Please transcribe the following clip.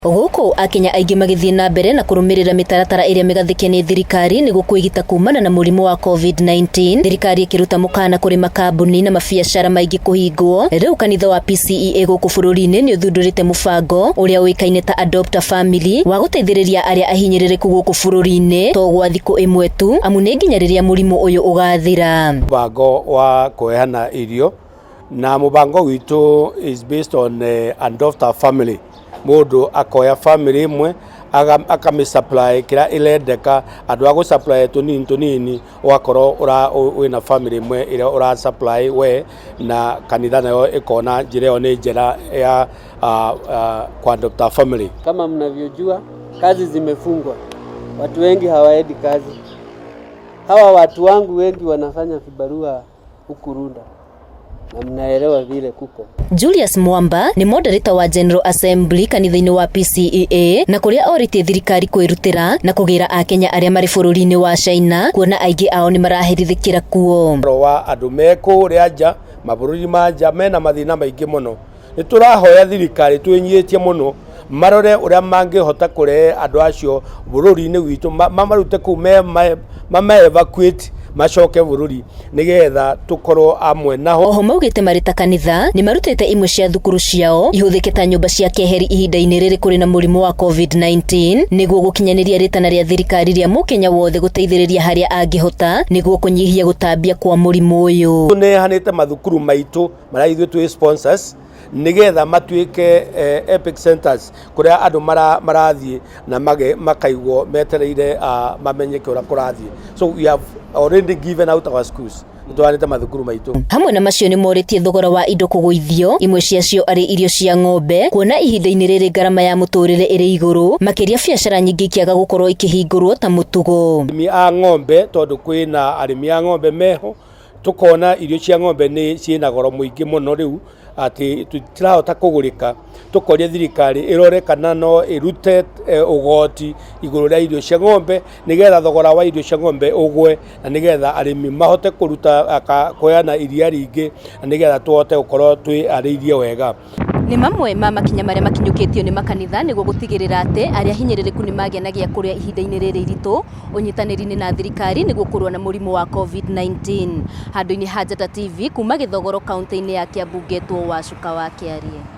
Gũkũ Akenya aingĩ magĩthiĩ na mbere na kũrũmĩrĩra mĩtaratara ĩrĩa mĩgathĩke nĩ thirikari nĩguo kwĩgita kumana na mũrimũ wa COVID-19, thirikari ĩkĩruta mũkana kũrĩ makambuni na mabiacara maingĩ kũhingwo. Rĩu kanitha wa PCEA gũkũ bũrũri-inĩ nĩ ũthundũrĩte mũbango ũrĩa ũĩkaine ta Adopt a Family wa gũteithĩrĩria arĩa ahinyĩrĩrĩku gũkũ bũrũri-inĩ to gwa thikũ ĩmwe tu, amu nĩ nginya rĩrĩa mũrimũ ũyũ ũgathira. Mũbango wa kũheana irio na mũbango witũ is based on adopt a family. Mũndũ akoya family ĩmwe akamĩ supply kĩrĩa ĩrendeka, andũ a gũ supply tũnini tũnini, ũgakorwo wĩna family ĩmwe ĩrĩa ũra supply we, na kanitha nayo ĩkona njĩra ĩyo nĩ njĩra ya ku adopt a family. Kama mnavyojua, kazi zimefungwa, watu wengi hawaendi kazi. Hawa watu wangu wengi wanafanya vibarua huku Runda na mnaelewa vile kuko. Julius Mwamba nĩ moderator wa General Assembly kanitha-inĩ wa PCEA, na kũrĩa orĩtie thirikari kwĩrutĩra na kũgĩra Akenya arĩa marĩ bũrũri-inĩ wa China, kuona aingĩ ao nĩ maraherithĩkĩra kuo. Wa andũ me kũrĩa nja, mabũrũri ma nja, mena mathĩna maingĩ mũno. Nĩ tũrahoya thirikari twĩnyihĩtie mũno marore ũrĩa mangĩhota kũrehe andũ acio bũrũri-inĩ witũ, mamarute kũu, mama evacuate macoke bũrũri nĩgetha tũkorwo amwe naho. Oho maugĩte marĩ ta kanitha nĩ marutĩte imwe cia thukuru ciao ihũthĩke ta nyũmba cia keheri ihinda-inĩ rĩrĩ kũrĩ na mũrimũ wa COVID-19, nĩguo gũkinyanĩria rĩtana rĩa thirikari rĩa mũkenya wothe gũteithĩrĩria harĩa angĩhota nĩguo kũnyihia gũtambia kwa mũrimũ ũyũ. Tũneanĩte mathukuru maitũ marĩa ithuĩ twĩ sponsors nĩgetha matuĩke epic centers kũrĩa andũ marathiĩ na makaigwo metereire mamenye ũrĩa kũrathiĩ. So we have already given out our schools, nĩtũheanĩte mathukuru maitũ. Hamwe na macio, nĩ morĩtie thogora wa indo kũgũithio, imwe ciacio arĩ irio cia ng'ombe, kuona ihinda-inĩ rĩrĩ ngarama ya mũtũrĩre ĩrĩ igũrũ makĩria, biacara nyingĩ ikĩaga gũkorwo ikĩhingũrwo ta mũtugo. Arĩmi a ng'ombe, tondũ kwĩna arĩmi a ng'ombe meho, tukona irio cia ng'ombe nĩ ciĩna goro mũingĩ mũno rĩu atĩ tũtirahota kũgũrĩka. Tũkoria thirikari ĩrore kana no ĩrute ũgoti igũrũ rĩa irio cia ng'ombe nĩgetha thogora wa irio cia ng'ombe ũgwe, na nĩgetha arĩmi mahote kũruta kũheana iria rĩingĩ, na nĩgetha tũhote gũkorwo twĩ arĩirie wega. Nĩ mamwe ma makinya marĩa makinyũkĩtio nĩ makanitha nĩguo gũtigĩrĩra atĩ arĩa hinyĩrĩrĩku nĩ magĩa na gĩa kũrĩa ihinda-inĩ rĩrĩ iritũ, ũnyitanĩri-inĩ na thirikari nĩguo kũrũa na mũrimũ wa COVID-19. Handũ-inĩ ha Njata TV kuma Gĩthogoro, kaunti-inĩ ya Kiambu, ngetwo Wacuka wa Kĩarie.